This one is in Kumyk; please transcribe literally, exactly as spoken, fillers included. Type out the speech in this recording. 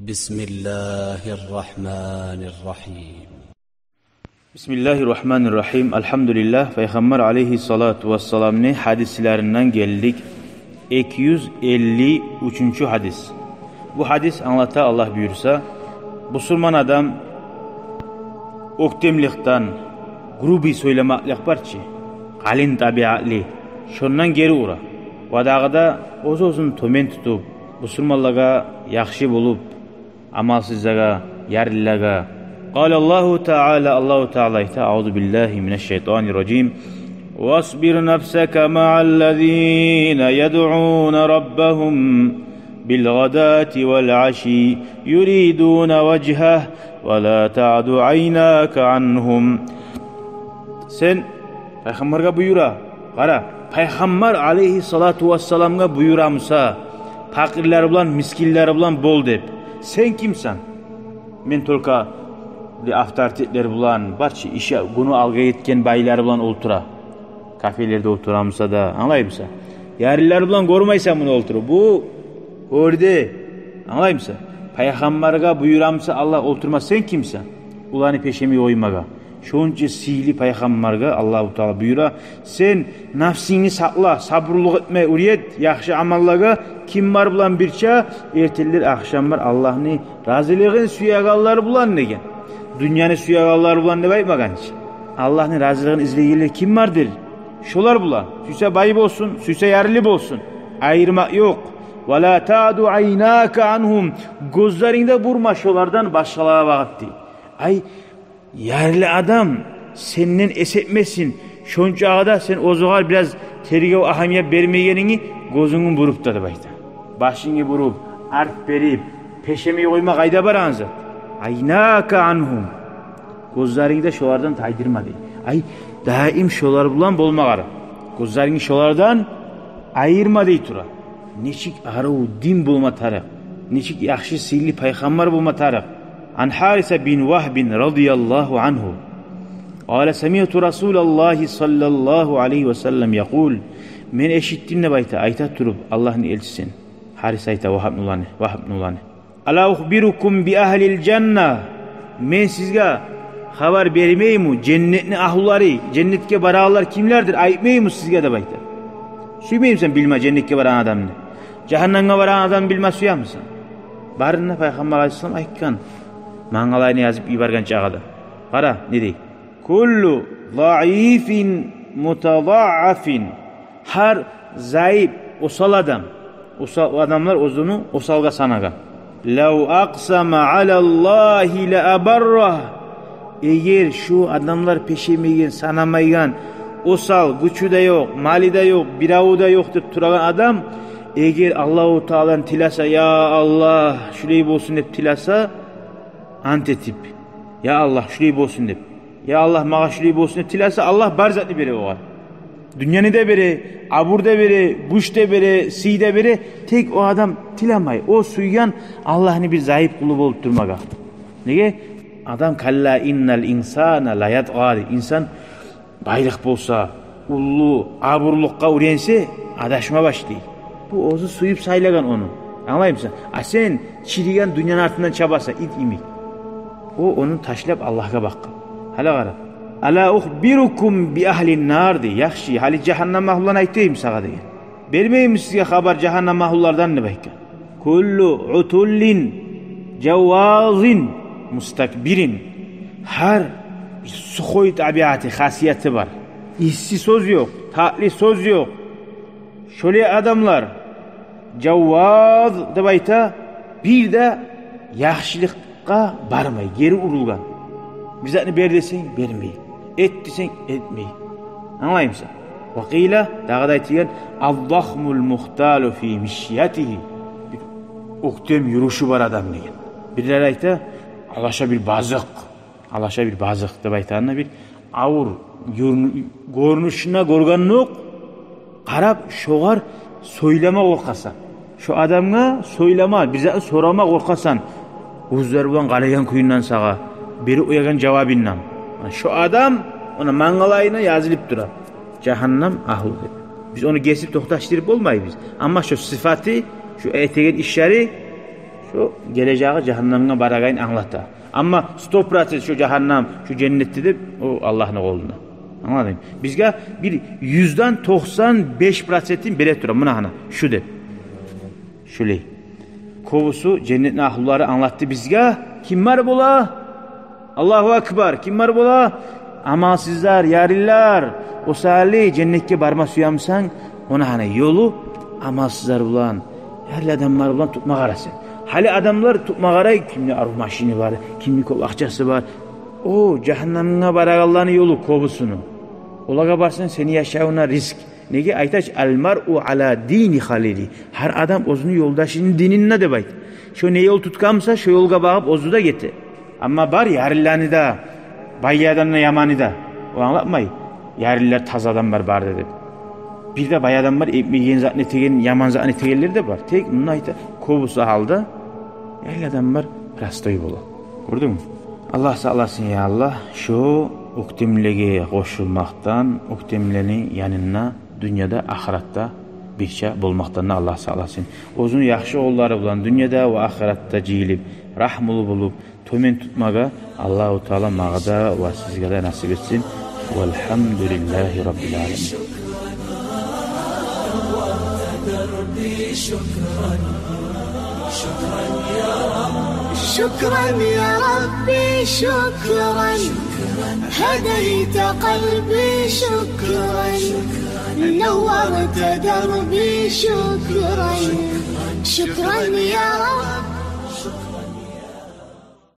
بسم الله الرحمن الرحيم. Бисмиллагьи ррагьмани ррагьим. Альгьамдулиллагь. Пайхаммар алайгьи ссалату вассаламны гьадислеринден гелдик. Эки юз элли уьчюнчю гьадис. Бу гьадис англата, Аллагь буюрса, бусурман адам оьктемликден, грубый сёйлемеклик бар чы, къалын табиатлы, шондан гери ура. Ва дагъы да оьз-оьзюн тёбен тутуп, бусурманлагъа яхшы болуп, амалсызлагъа, ярлылагъа. قال الله تعالى, Аллагьу Таала айта: أعوذ بالله من الشيطان الرجيم. واصبر نفسك مع الذين يدعون ربهم بالغداة والعشي يريدون وجهه ولا تعد عيناك عنهم. Сен пайхаммаргъа буюра. Къара, пайхаммар алайгьи ссалату вассаламгъа буюра буса, пакъырлар булан, мискинлер булан бол деп. Сен кимсен? Мен только бир авторитетлер булан, бар чы, иши, гюню алгъа гетген байлар булан олтура. Кафелерде олтура буса да, англай буса. Ярлылар булан гёрмейсен муну олтуруп. Бу гёрдю. Англай буса. Пайхаммаргъа буюра буса Аллагь олтурма, сен кимсен? Оланы пешемей къоймагъа. Шонча сыйлы пайхаммаргъа Аллагьу Таала буюра: сен напсынгны сакъла, сабурлукъ этме уьйрет яхшы амаллагъа, ким бар булан бирче, эртенлер, ахшамлар Аллагьны разилигин сюегенлер булан деген. Дюньяны сюегенлер булан деп айтмагъан чы. Аллагьны разилигин излейгенлер ким бардыр? Шолар булан. Сюйсе бай болсун, сюйсе ярлы болсун, айырмакъ ёкъ. ولا تعد عيناك عنهم. Гёзлерингни де бурма шолардан башгъалагъа багъып, дей. Ай, ярлы адам сенден эс этмесин. Шончагъы да сен оьзюгер бираз тергев, агьамият бермегенинги, гёзюнгню буруп да, деп айта. Башынгны буруп, арт берип, пешемей къойма къайда барагъан зат? عيناك عنهم. Гёзлерингни де шолардан тайдырма, дей. Ай, даим шолар булан болмагъа къара. Гёзлерингни шолардан айырма, дей тура. Нечик арив дин болма тарыкъ, нечик яхшы сыйлы пайхаммар болма тарыкъ. عن حارثة بن وهب رضي الله عنه قال: سمعت رسول الله صلى الله عليه وسلم يقول. Мен эшитдим, деп айта, айта туруп Аллагьны элчисин. Гьарис айта Вагьбны уланы, Вагьбны уланы. ألا أخبركم بأهل الجنة. Мен сизге хабар бермейимми женнетни агьлулары, женнетге барагъанлар кимлердир, айтмайыммы сизге, деп айта. Сюймеймисен билме женнетге барагъан адамны? Жагьаннамгъа барагъан адамны билме сюемисен? Барын да Пайхаммар алайгьиссалам айтгъан, мангалайына язып йиберген чагъы да. Къара не дей: كل ضعيف متضعف. Гьар заип, осал адам, осал адамлар оьзюн осалгъа санагъан. لو أقسم على الله لأبره. Эгер шу адамлар пешемейген, санамайгъан, осал, гючю де ёкъ, малы да ёкъ, биревю де ёкъ деп турагъан адам, эгер Аллагьу Тааланы тилесе, я Аллагь, шулай болсун деп тилесе, ант этип, я Аллагь, шулай болсун деп, я Аллагь, магъа шулай болсун деп тилесе, Аллагь бар затны бере огъар. Дюньяны да бере, абур да бере, гюч де бере, сый да бере. Тек о адам тилемей. О сюйген Аллагьны бир заип къулу болуп турмагъа. Неге? Адам: كلا إن الإنسان ليطغى, дей. Инсан байлыкъ болса, уллу абурлукъгъа уьйренсе, адашма башлай. Бу оьзю сюйюп сайлагъан ону. Англаймысан? А сен чириген дюньяны артындан чабасан, ит йимик. О ону ташлап Аллагьгъа бакъгъан. Гьали къара. ألا أخبركم بأهل النار, дей. Яхшы, гьали жагьаннам агьлуланы айтайым сагъа, деген. Бермейимми сизге хабар жагьаннам агьлулардан, деп айтгъан. كل عتل جواظ مستكبر. Гьар бир сухой табиаты, хасияты бар. Исси сёз ёкъ, татли сёз ёкъ. Шолай адамлар, жавваз деп айта, бир де яхшылыкъ къа бармай, гери урулгъан. Бир затны бер десенг, бермей. Эт десенг, этмей. Англаймысан? وقيل, дагъы да айтылгъан: الضخم المختال في مشيته. Бир оьктем юрюшю бар адам деген. Бирлер айта: алаша бир базыкъ. Алаша бир базыкъ деп айтагъанда, бир авур, гёрюню-, гёрюнюшюне гёргенокъ, къарап, шогъар сёйлеме къоркъасан. Шо адамгъа сёйлеме, бир затны сорама къоркъасан. Гёзлер булан къарайгъан кююнден сагъа, берип къоягъан жавабындан. Шо адам, ону мангалайына язылып тура: жагьаннам агьлу деп. Биз ону гесип токъташдырып болмайбыз. Амма шо сыфаты, шо этеген ишлери О гележеги жагьаннемге барагъанын англата. Амма сто процент шо жагьаннем, шо женнетди деп, о Аллагьны къолунда. Англадынг? Бизге бир юзден токъсан беш процентин бере тура. Муна гьана, шу деп. Шулай. Кёбюсю женнетни агьлулары англатды бизге. Ким бар бола? Аллагьу акбар. Ким бар бола? Амалсызлар, ярлылар. О саялы женнетге барма сюемисен, ону гьана ёлу амалсызлар булан, ярлы адамлар булан тутма къара сен. Гьали адамлар тутма къарай, кимни арив машини бар, кимни кёп акъчасы бар. О жагьаннемге барагъанланы ёлу кёбюсюню. Олагъа барсанг, сени яшавунга риск. Неге айта чи: «Ал маръу ала дини халили». Гьар адам оьзюню ёлдашыны дининде деп айта. Шо не ёл тутгъан буса, шо ёлгъа багъып оьзю де гете. Амма бар ярлыланы да, бай адамны да, яманы да. О англатмай, ярлылар, таза адамлар бар деп. Бир де бай адам бар, этмейген затны этеген, яман затны этегенлер де бар. Тек мунда айта, кёбюсю гьалда ярлы адамлар простой бола. Гёрдюнгмю? Аллагь сакъласын, я Аллагь, шо оьктемлеге къошулмакъдан, оьктемлени янында дюньяда, ахыратда бирче болмакъдан да Аллагь сакъласын. Оьзюню яхшы къуллары булан дюньяда ва ахыратда жыйылып, рагьмулу болуп, тёбен тутмагъа Аллагьу Таала магъа да ва сизге де насип этсин. Валгьамдулиллагьи раббил аламин. شكرا يا ربي، شكرا. هديت قلبي، شكرا. نورت دربي، شكرا. شكرا يا رب.